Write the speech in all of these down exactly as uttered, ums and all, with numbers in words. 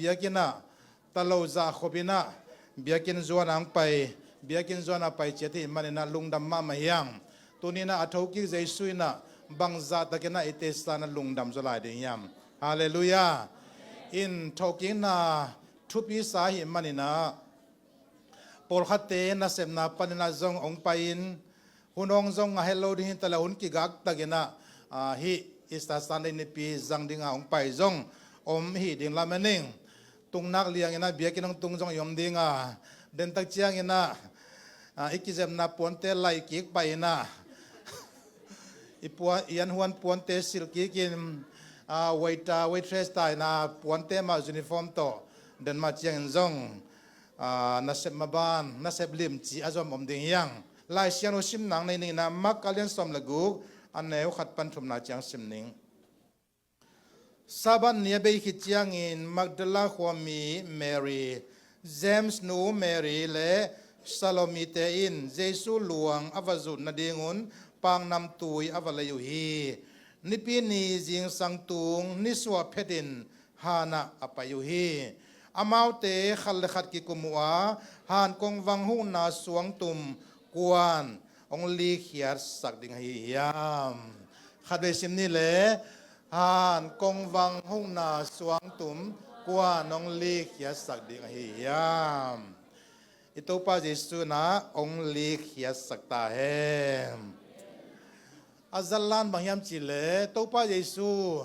biakinn ah talo zah khop in ah biakinn zuan ah hong pai, biakinn zuan ah pai ciat hi manin ah lungdam mahmah hi hang. Tuni in ah a thokik Jesu in ah bangzah takin ah i teitsa in ah lungdam zaw lai ding hiam? Halleluiah. In thokikna thupi sa hi manin ah pawlkhatte nasepna panin ah zong hong pai-in hun hong zong a het lo ding hi ta leh hun kigak takin ah, ah, hih Easter Sunday nipi zang ding a hong pai zong om hi ding lam a ning. Tung nak liangin ah biakinn hong tung zong i om ding a, dentak ciangin ah, ah, i kizepna puante laih kik pai in ah i puan, i an huan puante silh kikin, ah, waiter, waitress ta in ah puante mah uniform tawh den mah ciangin zong, ah, nasep maban, nasep limci a zom om ding hi hang. Lai Siangtho sim nang nei ning in ah Mark a lian sawm le guk, a neu khat pan thumna ciang sim ning. Sabbath ni a bei khit ciangin Magdala khuami Mary, James nu Mary le Salome-te in Jesu luang a va zut nadingun paknamtui a va lei uh hi. Nipi ni zingsang tung nisuah phetin han ah a pai uh hi. Amaute khat le khat kikum uh a, han kongvang hukna suangtum kuan hong likkhiatsak ding ahi hiam? Khatvei sim ni le, han kongvang hukna suangtum kuan hong likkhiatsak ding ahi hiam? I Topa Jesu in ah hong likkhiatsak ta hen. A zallan bang hiam cih leh Topa Jesu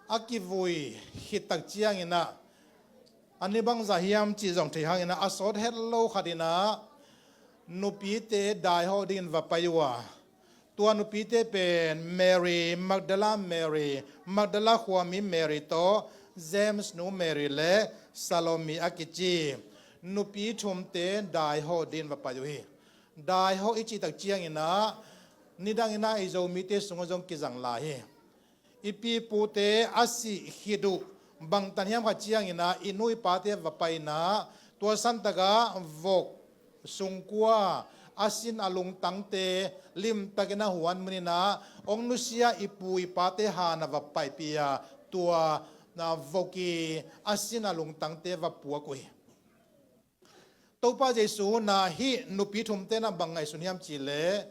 a kivui khit tak ciangin ah a ni bangzah hiam cih zong thei hangin ah a sawt het lo khat in ah nupite daihawh dingin va pai uh a, tua nupite pen Mary, Magdala Mary, Magdala khuami Mary tawh James nu Mary le Salome a kici nupi thumte daihawh dingin va pai uh hi. Daihawh i cih tak ciangin ah nidangin ah i Zomite sungah zong kizang lai hi. I pipute a sih khit uh bangtan hiam khat ciangin ah i nu i pate va pai in ah tua santak ah vok sungkua a sin a lungtangte limtakin a huan munin ah hong nusia i pu i pate han ah va paipih a, tua, ah, vok i a sin a lungtangte va puak uh hi. Topa Jesu in ah hih nupi thumte in ah bang ngaihsun hiam cih leh,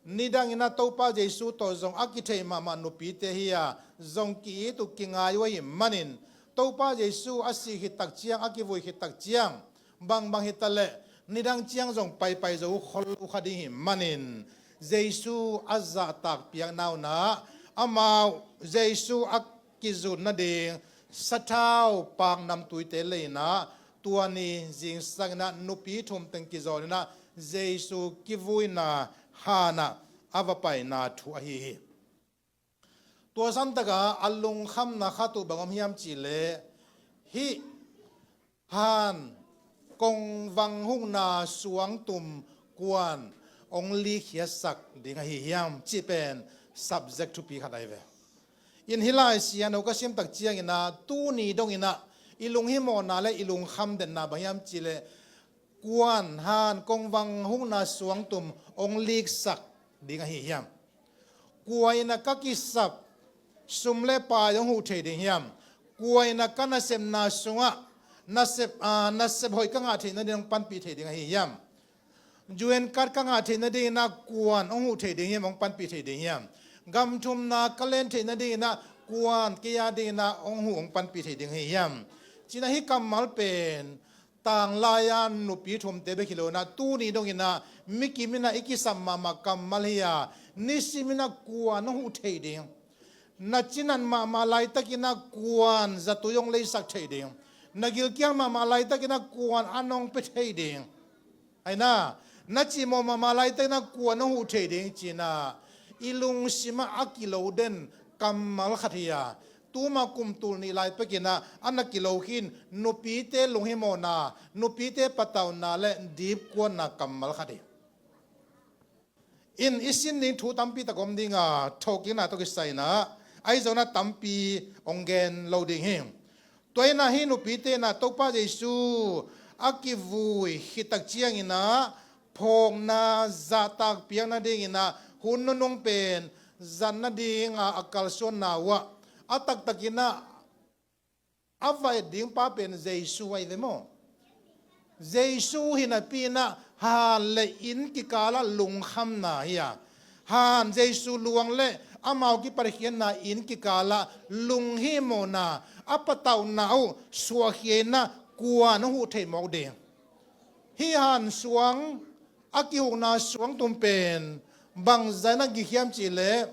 nidangin ah Topa Jesu tawh zong a kitheih mahmah nupite hi a, zong ki-it uh kingai uh ahih manin, Topa Jesu a sih khit tak ciang, a kivui khit tak ciang, bangbang hi ta leh nidang ciang zong paipai zo uh khol uh kha ding hi manin, Jesu a zahtak piakna un ah amau Jesu a kizut nading sathau paknamtuite lei in ah tua ni zingsang in ah nupi thum teng kizawn in ah Jesu kivuina han ah a va paina thu ahi hi. Tua santak ah a lungkhamna khat uh bang om hiam cih leh, hih han kongvang hukna suangtum kuan hong likkhiatsak ding ahi hiam cih pen subject thupi khat ahi ve. In hih Lai Siangtho ka sim tak ciangin ah tuni dongin ah i lunghimawhna le i lungkham denna bang hiam cih leh, kuan, han kongvang hukna suangtum hong liksak ding ahi hiam? Kua in ah ka kisap sum le pai hong huh thei ding hiam? Kua in ah ka nasepna sungah nasep, ah, nasep hoih ka ngah theih nading hong panpih thei ding ahi hiam? U N card ka ngah theih nadingin ah kuan hong huh thei ding hiam, hong panpih thei ding hiam? Gam thumna ka len theih nadingin ah kuan kei a dingin ah hong huh, hong panpih thei ding ahi hiam? Ci-in ah hih kammal pen tanglai-a nupi thumte bek hi lo in ah tuni dongin ah mikim in ah i kisam mahmah kammal hi a, nisim in ah kuan hong huh thei ding, na cinan mahmah laitakin ah kuan zatui hong leisak thei ding, na gilkial mahmah laitakin ah kuan an hong pia thei ding, ahi na, na cimawh mahmah laitakin ah kuan hong huh thei ding ci-in ah i lungsim ah a kilo den kammal khat hi a, tuma kum tul nih lai pekin ah a na kilo khin nupite lunghimawhna, nupite patauna le dipkuanna kammal khat hi. In i sin ding thu tampi tak om ding a, thawhkikna tawh kisai in ah ahi zongin ah tampi hong gen lo ding hi. Tua in ah hih nupite in ah Topa Jesu a kivui khit tak ciangin ah phawkna zahtak piak nadingin ah hun nunung pen zat nading a a kalsuanna uh ah a taktakin ah a va et ding pa pen Jesu ahi ve maw? Jesu hi napi inah han le inn kikalah lungkhamna hi a, han Jesu luang le amau kipatkhiatna inn kikalah lunghimawhna a patauhna uh suahkhiatna kuan hong huh thei mawk ding. Hih han suang a kihukna suangtum pen bangzah inah gikhiam cihleh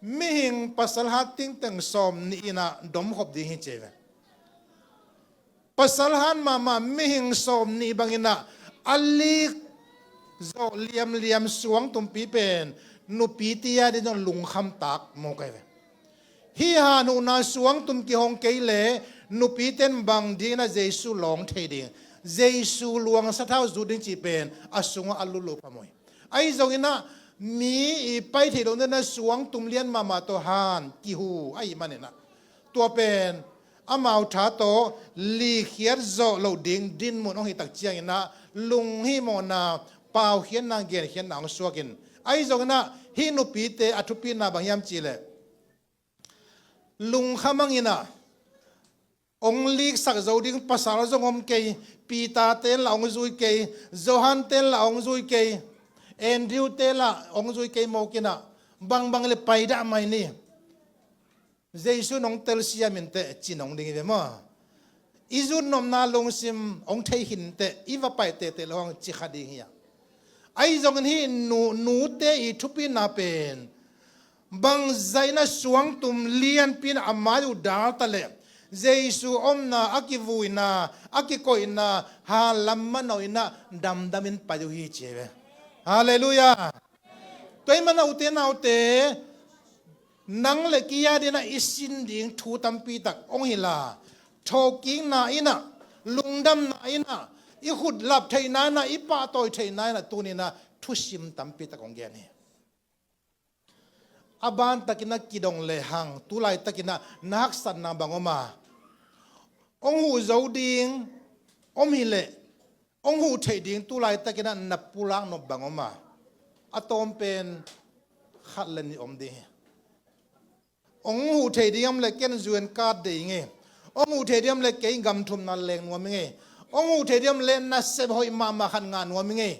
mihing pasal hat tingteng sawm nih inah domkhop ding hi ci ve. Pasal hat mahmah mihing sawm nih bang inah a lik zawh liamliam suangtumpi pen nupite a ding zong lungkham tak mawk ahi ve. Hih han huhna suangtum kihong kei leh nupite in bang ding inah Jesu lawng thei ding, Jesu luang sathau zut ding cih pen a sungah a lulu phamawh hi. Ahi zong inah mi i pai theih loh ding inah suangtum lian mahmah tawh han kihu ahih man inah tua pen amau tha tawh likhiat zawh loh ding dinmun hong hi tak ciang inah lunghimawhna, paukhiatna, genkhiatna hong suak in, ahi zong inah hih nupite a thupina bang hiam cihleh lungkham hang inah hong liksak zo ding pasal zong om kei. Peter te lah hong zui kei, Johan te lah hong zui kei, Andrew te lah hong zui kei mawk inah bangbang le paidah mai ni. Jesu in hong telsiam inteh ci nong ding hi ve maw? I zutnopna lungsim hong thei khin inteh, i va pai tehteh lo hang ci kha ding hi a. Ahi zongin hih nu, nute i thupina pen bangzah inah suangtum lianpi inah a mai uh dal ta leh Jesu omna, a kivuina, a kikoihna, han lam manawh inah damdamin pai uh hi ci hi ve. Halleluiah. Tua ahih manah ute naute, nang le kei a ding inah i sin ding thu tampi tak hong hilh a, thokikna inah, lungdamna inah, i khutlap theihna inah, i pahtawi theihna inah tuni inah thusim tampi tak hong gen hi. A bantakin a kidong lehang tulaitak inah na haksatna bang om a, hong huh zo ding om hileh hong huh theih ding tulaitak inah na pulak nop bang om a, a tawm pen khat le nih om ding hi. Hong huh theih ding om leh ken zu en kat dei ing ei. Hong huh theih ding om leh kei gam thumna leng nuam ing ei. Hong huh theih ding om leh nasep hoih mahmah khat ngah nuam ing ei.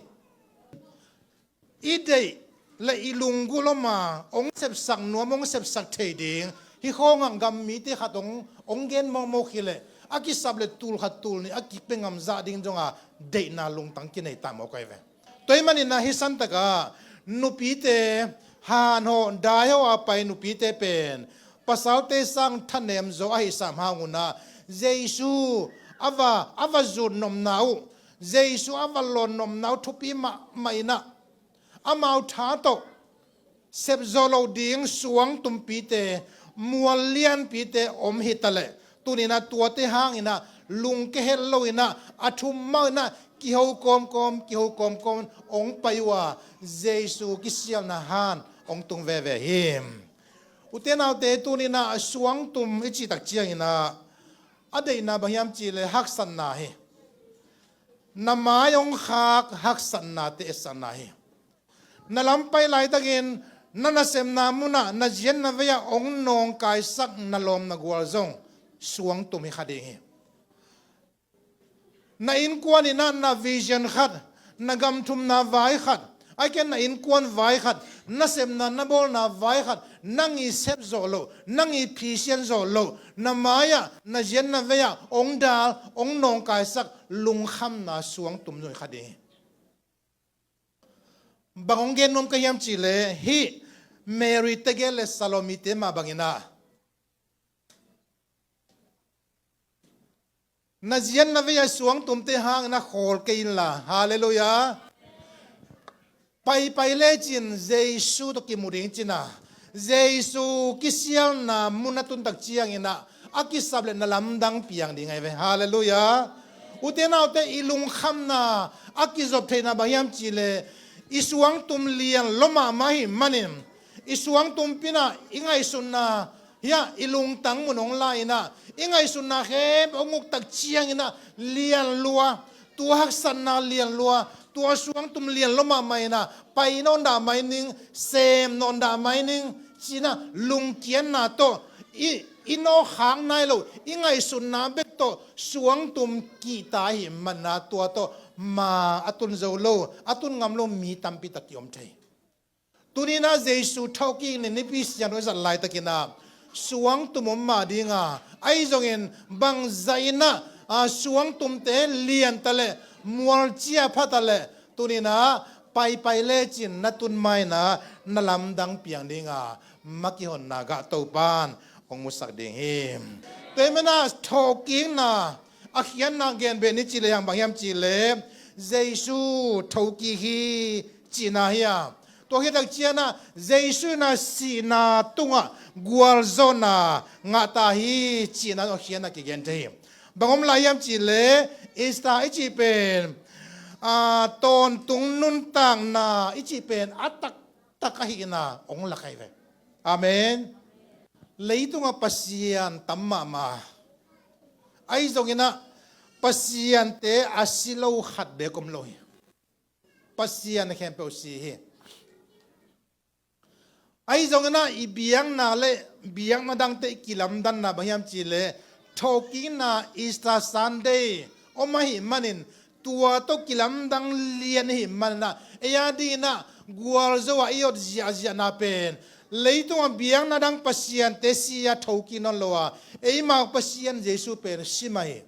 I deih le i lunggulh om a, hong sepsak nuam, hong sepsak thei ding, hih khawngah gam mite khat hong, hong gen mawkmawk hileh a kisap le tul khat tul nih a kipia ngam zah ding zong a deihna lungtang kinei ta mawk ahi ve. Tua ahih manin ah hih santak ah nupite, hanhawh daihawh a pai nupite pen pasalte sang thanem zaw ahih sam hang un ah Jesu a va, a va zutnopna uh, Jesu a va lawnnopna uh thupi mahmah in ah amau tha tawh sepzawh loh ding suangtumpite, mual lianpite om hi ta leh, tuni in ah tuate hang in ah lungkia het lo in ah, a thum mah in ah kiho kawmkawm, kiho kawmkawm hong pai uh a, Jesu kisialna han hong tung veve hi. Ute naute, tuni in ah suangtum i cih tak ciangin ah a deihna bang hiam cih leh haksatna hi. Na mai hong khak haksatnate etsakna hi. Na lam pai laitakin na nasepna munah, na zian na vei-ah hong nawngkaisak na lawm na gual zong suangtum hi kha ding hi. Na innkuan in ah na vision khat, na gam thumna vai khat, ahih kei leh na innkuan vai khat, nasepna na bawlna vai khat nang i sepzawh loh, nang i phisian zawh loh, na mai-ah, na zian na vei-ah hong dal, hong nawngkaisak lungkhamna suangtum zong hi kha ding hi. Bang hong gen nuam ka hiam cih leh hih Mary tegel le Salome-te mah bang in ah na zian na vei-ah suangtumte hang in ah khawl kei inla. Halleluiah. Paipai lecin Jesu tawh kimu ding cin ah, Jesu kisialna mun a tun tak ciangin ah a kisap leh na lamdang piang ding ahi ve. Halleluiah. Ute naute, i lungkhamna a kizop theihna bang hiam cih leh i suangtum lian lua mahmah ahih manin, i suangtumpi in ah i ngaihsutna, hiah i lungtang mun hong la in ah i ngaihsutna khempeuh hong uk tak ciangin ah lian lua, tua haksatna lian lua, tua suangtum lian lua mahmah in ah pai nawn dah mai ning, sem nawn dah mai ning ci-in ah lungkiatna tawh i i nawkkhak nai lo, i ngaihsutna bek tawh suangtum kihta ahih manin ah tua tawh ma a tun zo lo, a tun ngam lo mi tampi tak kiom thei. Tuni-in ah Jesu thokik ni nipi siangtho i zat laitakin ah suangtum om mah ding a, ahi zongin bangzah in ah, a, suangtumte lian ta leh, mual cia pha ta leh, tuni-in ah paipai lecin na tun ma-in ah na lamdang piang ding a, ma kihonna gah Topa'n hong musak ding hi. Tua ahih manin ah thokikna a khiatna gen beh ni cih leh, bang hiam cih leh, Jesu thokik hi cihna hi a, tua khit tak ciangin ah Jesu in ah sihna tungah gualzawhna ngah ta hi cihna a khiatna kigen thei hi. Bang om lai hiam cih leh, Easter i cih pen, a, tawntung nuntakna i cih pen a taktak ahihna hong lak ahi ve. Amen. Leitungah pasian tam mahmah a, ahi zongin ah pasiante a si lo khat bek om lo hi. Pasian khempeuh si hi. Ahi zongin ah i biakna le biakna dangte i kilamdanna bang hiam cih leh, thokikna Easter Sunday om ahih manin, tua tawh kilamdang lian ahih manin ah, ei a dingin ah gualzo a i ot ziahziahna pen, leitungah biakna dang pasiante si a thokik nawn lo a, eimau Pasian Jesu pen si mah hi.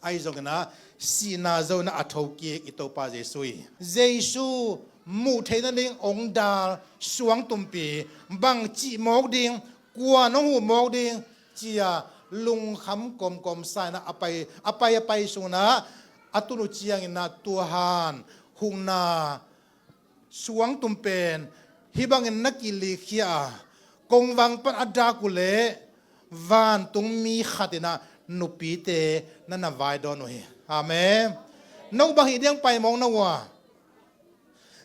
Ahi zongin ah sihna zo-in ah a thokik i Topa Jesu hi. Jesu muh theih nading hong dal suangtumpi, bang cih mawk ding, kua'n hong huh mawk ding, ci-a lungkham kawmkawm sa-in ah a pai, a pai, a pai sungin ah a tun uh ciangin ah tua hang hukna suangtum pen hih bangin na kilikkhia a, kongvang pan a dak uh leh, vantungmi khat in ah nupite na na vai dawn uh hi. Amen. No bang hih ding pai mawk na uh a,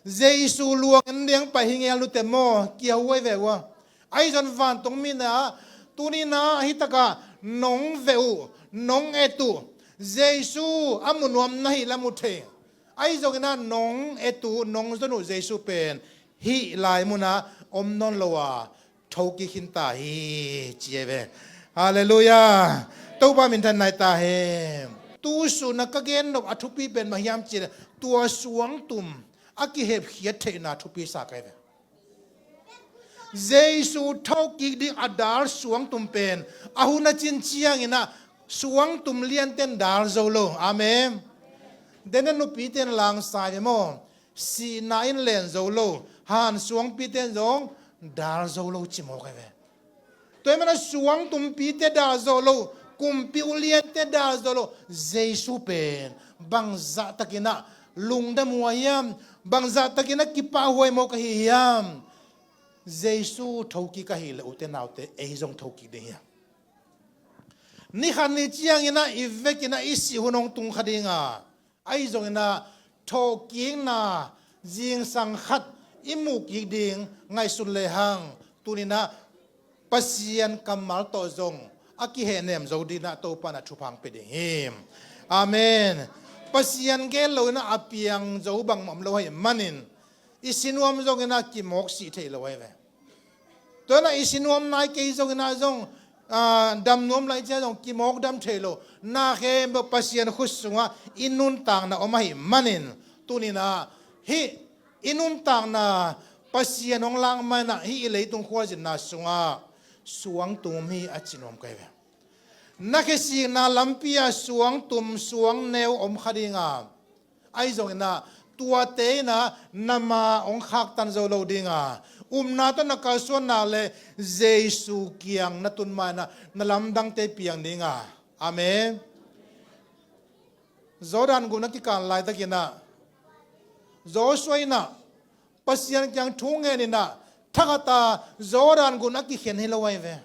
Jesu luang en ding pai hi ngel nute maw, kia huai ve uh a. Ahi zongin vantungmi in ah tuni-in ah hih takah nong veh uh, nong et uh, Jesu a mu nuam na hih lam uh thei. Ahi zongin ah nong et uh, nong zon uh Jesu pen hih lai munah om nawn lo a, thokik khin ta hi, ci hi ve. Halleluiah. Topa minthanna hi ta hen. Tu sun ah ka gen nop a thupi pen bang hiam cih leh, tua suangtum a kihepkhiat theihna thupi sa ka hi ve. Jesu thokik ding a dal suangtum pen a hun a cin ciangin ah suangtum liante'n dal zo lo. Amen. Dena nupite'n lang sa hi ve maw. Sihna in len zo lo, han suangpite'n zong dal zo lo ci mawk hi ve. Tua ahih manin ah suangtumpite dal zo lo, kumpi uliante dal zo lo, Jesu pen bangzah takin ah lungdam huai hiam, bangzah takin ah kipah huai maw ka hi hiam. Jesu thokik ahih leh ute naute, ei zong thokik ding hi a. Ni khat ni ciangin ah i vekin ah i sih hun hong tung kha ding a, ahi zongin ah thawhkikna zingsang khat i muh kik ding ngaihsun lehang, tuni-in ah Pasian kammal tawh zong a kihehnem zo dingin ah Topa in ah thupha hong pia ding hi. Amen. Pasian gen lo-in ah a piang zo bangmah om lo ahih manin, i si nuam zongin ah kimawk sih thei lo ahi ve. Tua-in ah i si nuam nai kei zongin ah zong, ah, dam nuam lai ciang zong kimawk dam thei lo. Na khempeuh Pasian khut sungah i nuntakna om ahih manin, tuni-in ah hih i nuntakna Pasian hong lak ma-in ah hih i leitung khualzinna sungah suangtum om hi a ci nuam ka hi ve. Na khesikna lampi ah suangtum suangneu om kha ding a, ahi zongin ah tuate in ah na ma hong khaktan zo lo ding a, upna tawh na kalsuan nak leh Jesu kiang na tun ma-in ah na lamdangte piang ding a. Amen. Jordan gun a kikan laitakin ah Joshua in ah Pasian kiang thu ngenin ah thakhat a Jordan gun a kikhen hi lo ahi ve.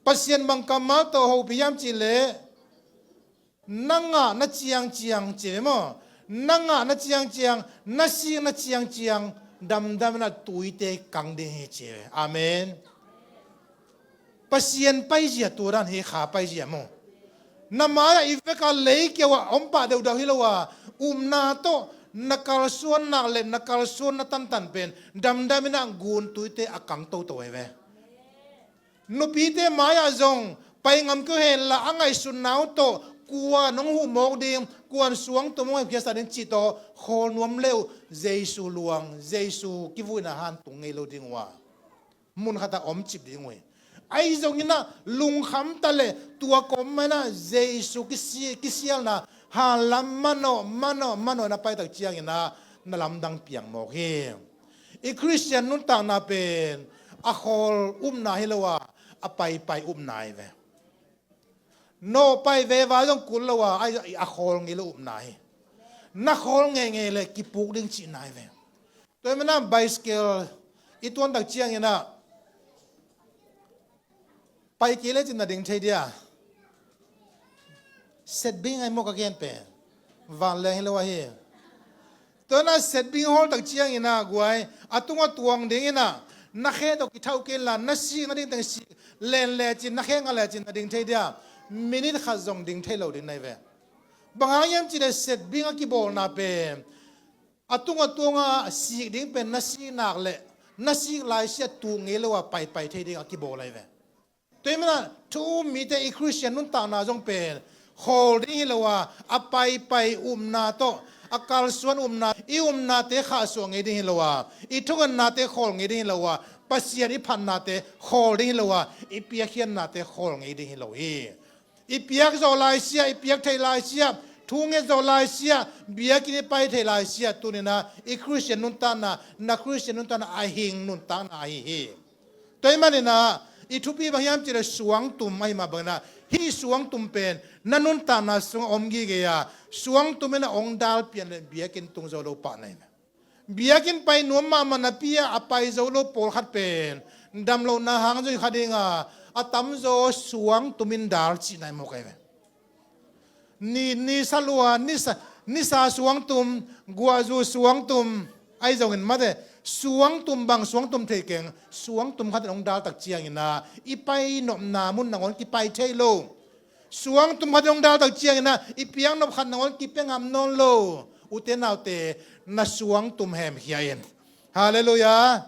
Pasian bang kammal tawh hopih hiam cih leh, na ngahna ciangciang ci ve maw, na ngahna ciangciang, na sikna ciangciang damdam in ah tuite kang ding hi ci ve. Amen. Pasian paizia tua dan hi, kha paizia maw. Na mai-ah i vek a leikiau ah om pah deuhdeuh hi lo a, upna tawh na kalsuan nak leh na kalsuanna tantan pen damdam in ah gun tuite a kang toto ahi ve. Nupite mai-ah zong pai ngam kei uh henla, a ngaihsutna uh tawh kuan hong huh mawk ding, kuan suangtum hong hepkhiasak ding cih tawh khawl nuam le uh, Jesu luang, Jesu kivuina han tung ngei lo ding uh a, mun khatah om cip ding uh hi. Ahi zongin ah lungkham ta leh tua kawm mah in ah Jesu kisi-, kisialna hanlam manawh, manawh, manawh na paitak ciangin ah na lamdang piang mawk hi. I Khristian nuntakna pen a khawl upna hi lo a, a paipai upna hi ve. Nawh pai veva zong kul lo a, a, a khawl ngei lo upna hi. Na khawl ngeingei leh kipuk ding cihna hi ve. Tua hi manah bicycle i tuantak ciangin ah pai kei lecin na ding thei dia? Setbing ahi maw ka gen pen? Vanleng hi lo ahi. Tua na setbing hawltak ciangin ah guai, a tungah tuang dingin ah na khe tawh kithauh kei la, na sik nading teng sik len lecin, na khe ngah lecin na ding thei dia? Minute khat zong ding thei lo ding na hi ve. Bang hang hiam cih leh setbing a kibawlna pen a tungah tuanga sik ding pen na sik nak leh na sik laisiah tuk ngei lo a paipai thei ding a kibawl ahi ve. Tua hi manah thu um mite i Khristian nuntakna zong pen khawl ding hi lo a, a paipai upna tawh, a kalsuan upna, i upnate khahsuah ngei ding hi lo a, i thungennate khawl ngei ding hi lo a, Pasian i phatnate khawl ding hi lo a, i piakkhiatnate khawl ngei ding hi lo hi. I piak zawh laisiah, i piak theih laisiah, thu nget zawh laisiah, biakinn i pai theih laisiah, tuninah i Khristian nuntakna, na Khristian nuntakna a hing nuntakna ahi hi. Tua hi maninah i thupi bang hiam cih leh suangtum ahi mah banginah, hih suangtum pen na nuntakna sungah om gige a, suangtum inah hong dal pian leh biakinn tung zo lo pah na hi. Biakinn pai nuam mahmah napi-ah a pai zo lo pawlkhat pen damlohna hang zui kha dinga, a tamzaw suangtum in dal cihna hi mawk ahi ve. Ni, nisa lua, nisa, nisa suangtum, guahzu suangtum, ahi zongin mate, suangtum bang suangtum thei keng, suangtum khat in hong daltak cianginah i pai nopna mun nangawn kipai thei lo. Suangtum khat in hong daltak cianginah i piaknop khat nangawn kipia ngam nawn lo. Ute naute, na suangtum hemkhia in. Halleluiah.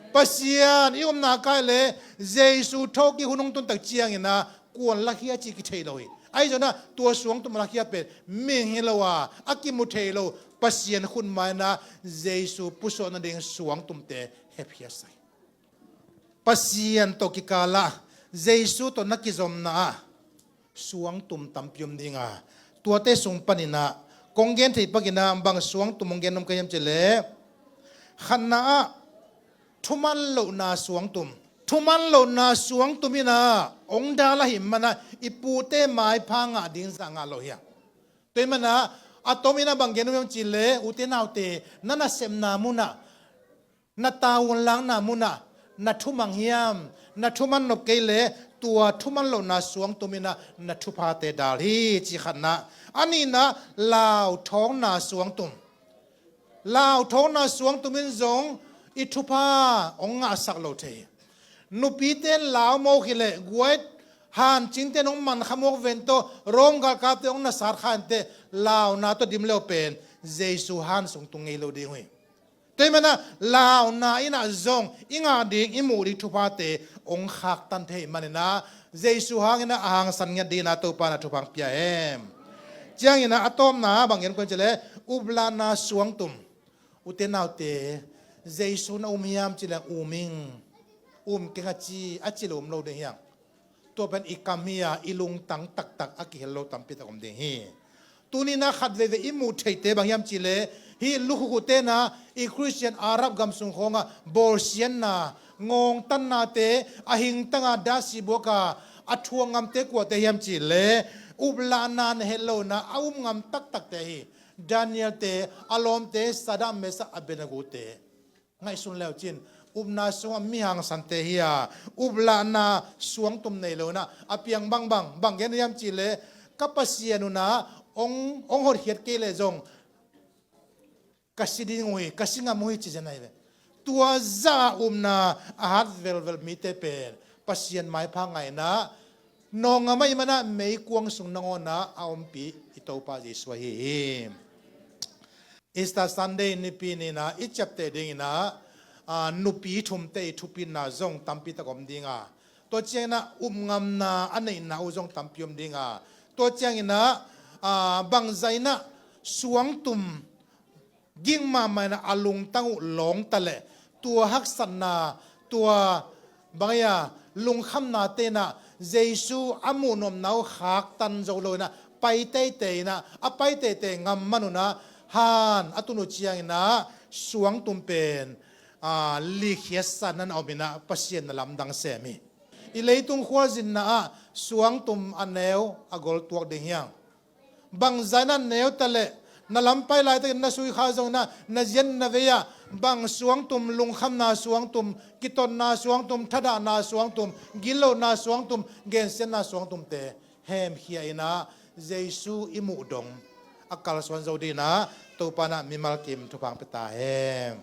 Pasian i upna kai leh Jesu thawhkik hun hong tuntak cianginah kuan lakhia cih kithei lo hi. Ahi zonah tua suangtum a lakhia pen mihing hi lo a, a kimu thei lo, Pasian khut mai-inah Jesu pusuah nading suangtumte hepkhiasak hi. Pasian tawh kikalah Jesu tawh na kizomna ah suangtum tampi om dinga, tuate sung paninah kong gen thei pakinah bang suangtum hong gen nuam ka hiam cih leh, khatna ah thuman lohna suangtum. Thuman lohna suangtum inah hong dal ahih manah i pute maipha ngah ding zah ngah lo hi a. Tua hi manah a tominah bang gen nuam hiam cih leh, ute naute, na nasepna munah, na tavuan lakna munah na thumang hiam? Na thuman nop kei leh tua thuman lohna suangtum inah na thuphate dal hi, ci khatna. A nihna, lauthawngna suangtum. Lauthawngna suangtum in zong i thupha hong ngahsak lo thei hi. Nupite in lau mawk hileh guai, hancingte in hong mankha mawk ven tawh, Rom galkapte hong nasat kha inteh, launa tawh dim leu pen Jesu han sung tung ngei lo ding uh hi. Tua hi manah launa inah zong i ngah ding, i muh ding thuphate hong khaktan thei maninah Jesu hanginah a hangsan ngiat dinginah Topa na thupha hong pia hen. Cianginah a tawpna bang gen kua hiam cih leh, uplahna suangtum. Ute naute, Jesu na um hiam cih leh um ing. Um keng a ci, a ci lo um lo ding hiam? Tua pen i kam hi a, i lungtang taktak a kihel lo tampi tak om ding hi. Tuninah khat veivei i muh theite bang hiam cih leh, hih lukhukhute inah i Khristian Arab gam sung khawngah bawlsiatna, ngawngtannate, a hingtanga dahsih buaka a thuak ngamte kuate hiam cih leh, uplahna na het lo inah a um ngam taktakte hi. Daniel-te, a lawmte, Sadrak, Mesak, Abednego-te. Ngaihsun leu cin, upna sungah mi hangsante hi a, uplahna suangtum nei lo inah a piang bangbang, bang gen hiam cih leh, ka Pasian unah hong, hong hotkhiat kei leh zong ka si ding uh hi, ka si ngam uh hi, ci zen ahi ve. Tua zah a upna a hat velvel mite pen Pasian maipha ngah inah, nawngam ahih manah meikuang sung nangawnah a ompih i Topa Jesu ahi hi. Easter Sunday nipi ninah i ciapteh dinginah, aa, nupi thumte i thupitna zong tampi tak om dinga, Tua ciangin ah upngamna a neihna uh zong tampi om ding a, tua ciangin ah, aa, bangzah in ah suangtum ging mahmah in ah a lungtang uh lawng ta leh, tua haksatna, tua bang ei a lungkhamnate in ah Jesu a muhnopna uh khaktan zo lo in ah pai teitei in ah, a pai teitei ngam man un ah, han a tun uh ciangin ah suangtum pen, aa, likkhiatsa nan a om in ah Pasian na lamdang sem hi. I leitung khualzinna ah suangtum a neu a gol tuak ding hiam? Bangzah in ah neu ta leh, na lam pai laitakin na sui kha zong in ah, na zia na vei ah bang suangtum, lungkhamna suangtum, kitotna suangtum, thadahna suangtum, gitlohna suangtum, gensiatna suangtumte hemkhia in ah Jesu i muh dong a kalsuan zo ding in ah Topa in ah mimal kim thupha hong pia ta hen.